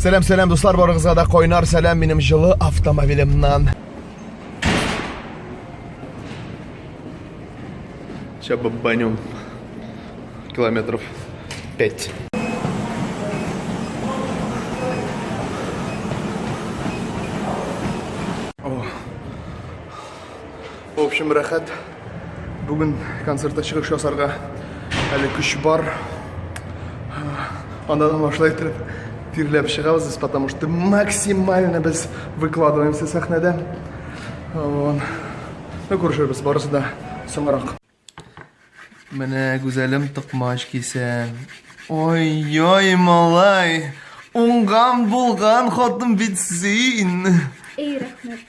Сәлам, сәлам, дуслар, барыгызга да кайнар сәлам минем җылы автомобилемнан. Сейчас бабанем километров 5. В общем, рәхәт. Бүген концертта чыгыш ясарга әле көч бар. Андан башлай итеп тирләп чыгабыз без, потому что максимально без выкладываемся сәхнәдә. Вон. Ну, күрешербез, барысы да соңрак. Менә гүзәлем токмач кисә. Ой-ой, малай! Уңган булган хатын бит син. Эй, рәхмәт.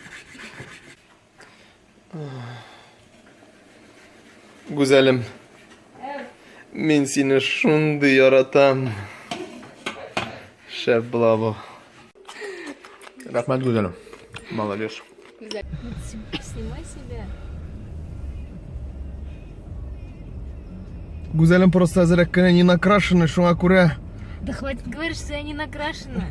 Гүзәлем. Мин сине шундый яратам. Шәп була бу. Рәхмәт, Гүзәлем. Молодец. Снимай себя. Гүзәлем просто әзерәк кенә не накрашена, шуңа күрә. Да хватит говорить, что я не накрашена.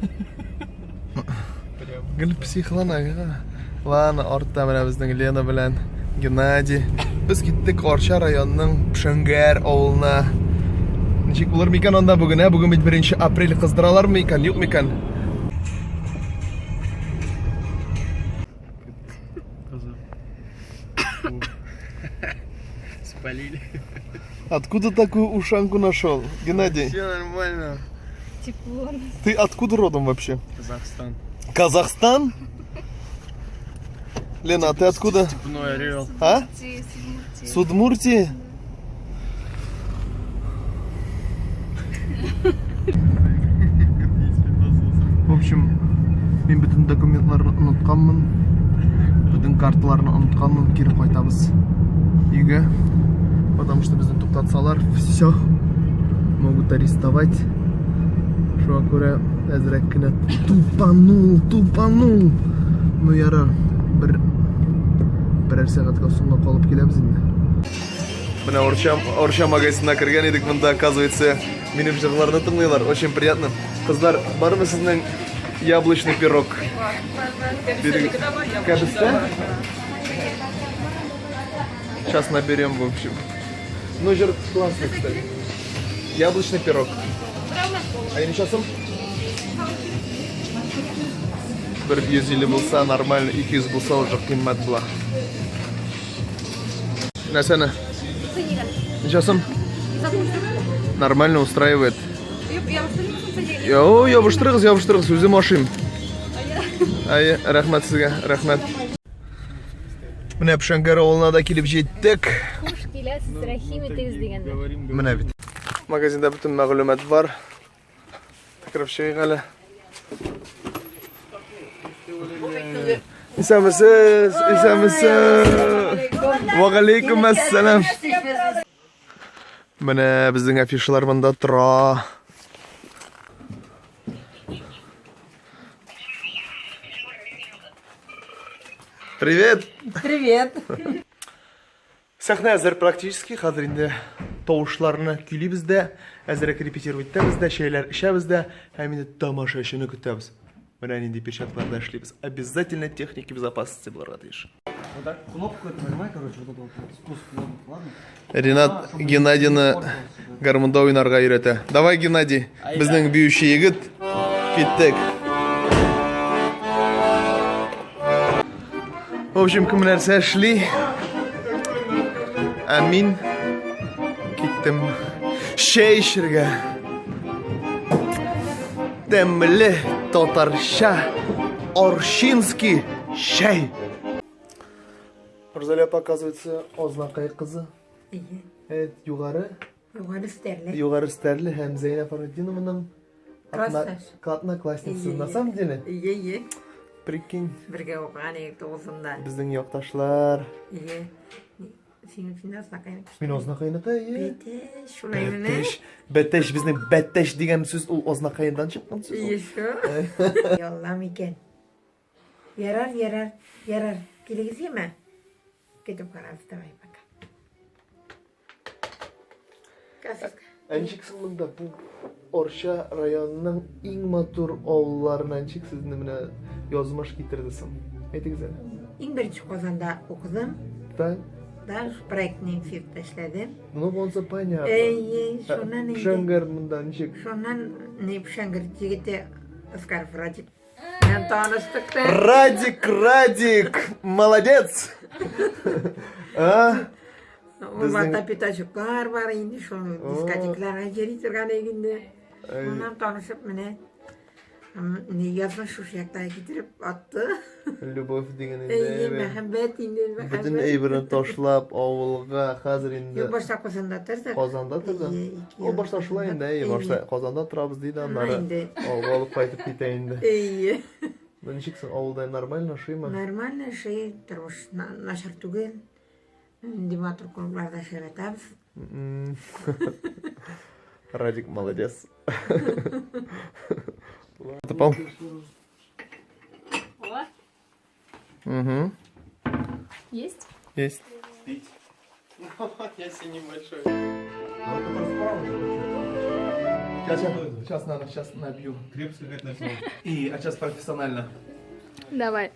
Гел психлана. Ладно, артта менә безнең Лена белән Геннадий. Без киттек Арча районының Пшәңгәр авылына. Ничек булыр микән анда бүген, ә? Бүген бит 1 апрель кыздыралар микән, юк микән? Спалили. Откуда такую ушанку нашел, Геннадий? Все нормально. Тепло. Ты откуда родом вообще? Казахстан. Казахстан? Лена, а ты откуда? Степной орел. А? С Удмуртии? В общем, мин бөтен документларны онытканмын. Бөтен карталарны онытканмын. Кире кайтабыз өйгә. Потому что безне туктатсалар, все. Могут арестовать. Шуңа күрә әзрәк кенә тупанул, тупанул. Ну ярар, бер берәр сәгатькә соңга калып киләбез инде. Менә Орча, Орча магазинына кергән идек, монда, оказывается, минем җырларны тыңлыйлар. Очень приятно. Кызлар, бармы сезнең яблочный пирог? Кәбестә? Сейчас наберем, в общем. Ну, җыр классный, кстати. Яблочный пирог. А я ничә сум? Бер 150 булса нормально, 200 булса уже кыйммәт була. Нәрсәне? Ничә сум? Нормально устраивает. Йо, ябыштырыгыз, ябыштырыгыз, үзем ашыйм. Әйе, рәхмәт сезгә, рәхмәт. Менә Пшәңгәр авылына да килеп җиттек. Хуш киләсез, рәхим итегез дигәндә. Менә бит. Магазинда бөтен мәгълүмат бар. Кереп чыгыйк әле. Исәнмесез, исәнмесез. Ва алейкум ассалам. Менә безнең афишалар монда тора. Привет! Привет! Сәхнә әзер практически, хәзер инде тавышларны көйлибез дә, әзерәк репетировать итәбез дә, чәйләр эчәбез дә һәм инде тамашачыны көтәбез. Менә нинди перчаткаларда эшлибез. Обязательно техники безопасности булырга тиеш. Вот так кнопку эту нажимай, короче, вот эту вот, спуск кнопку, ладно? Ренат Геннадийны гармунда уйнарга өйрәтә. Давай, Геннадий, безнең биюче егет. Киттек. В общем, кем нәрсә эшли? Ә мин киттем чәй эчәргә. Тәмле татарча арчинский чәй. Рузалия апа, оказывается, Азнакай кызы. Әйе. Әйт, югары. Югары Стәрле. Югары Стәрле һәм Зәйнәб Фарутдинованың Классташ. одноклассница. Әйе, На самом деле, Әйе, әйе. прикинь, Бергә укыган идек тугызында. безнең якташлар. Әйе. Син син Азнакайныкы. Мин Азнакайныкы, әйе. Бәтәч, шулай менә. Бәтәч, бәтәч, безнең бәтәч дигән сүз ул Азнакайдан чыккан сүз. ул. Әйе, шул. Яллам икән. Ярар, ярар, ярар. Килегез яме? Көтеп карабыз, давай, пока. Концертка. Ә ничек соң монда бу Арча районының иң матур авылларына ничек сезне менә язмыш китерде соң? Әйтегез әле. Иң беренче Казанда укыдым. Так. Да, проектный институтта эшләдем. Ну, монсы понятно. Әйе, шуннан инде. Пшәңгәр монда ничек? Шуннан не Пшәңгәр егете Оскаров Радик белән таныштык та. Радик, Радик, молодец! А? Урманда пятачоклар бар инде, шул дискотекларга йөри торган идек инде. Шуннан танышып менә не язмыш шушы якта китереп атты. Любовь дигән инде. Әйе, мәхәббәт инде, Бөтен мәхәббәт. әйберне ташлап авылга хәзер инде. Юк, башта Казанда тордык. Казанда торды. Әйе, ике Ул ел башта шулай инде, әйе, башта Казанда торабыз диде, аннары инде. авылга алып кайтып китә инде. Әйе. Ну ничек соң авылда нормально ошыймы? Нормально ошый, тормыш начар түгел. Инде матур клубларда эшләп Радик молодец. Топал. О, Угу. есть? Есть. Пить. Я синий большой. Сейчас, сейчас надо, сейчас набью. Крепко какая-то начала. И, а сейчас профессионально. Давай.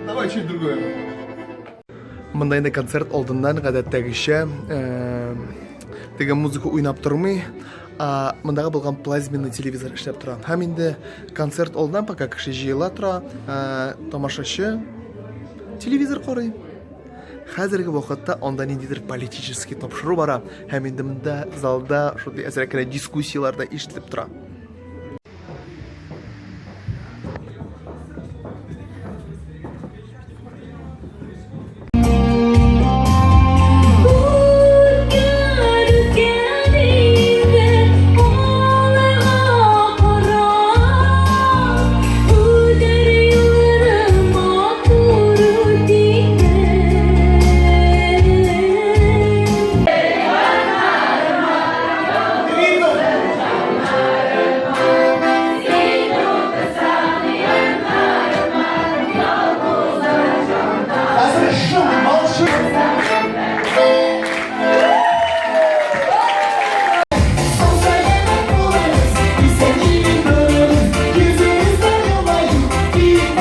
Давай чуть другое. Монда инде концерт алдыннан гадәттәгечә э, теге музыка уйнап тормый, а мондагы булган плазменный телевизор эшләп тора. Һәм инде концерт алдыннан пока кеше җыела тора, э, тамашачы телевизор карый. Хәзерге вакытта анда ниндидер политический тапшыру бара, һәм инде монда залда шундый әзрәк кенә дискуссияләр дә ишетелеп тора.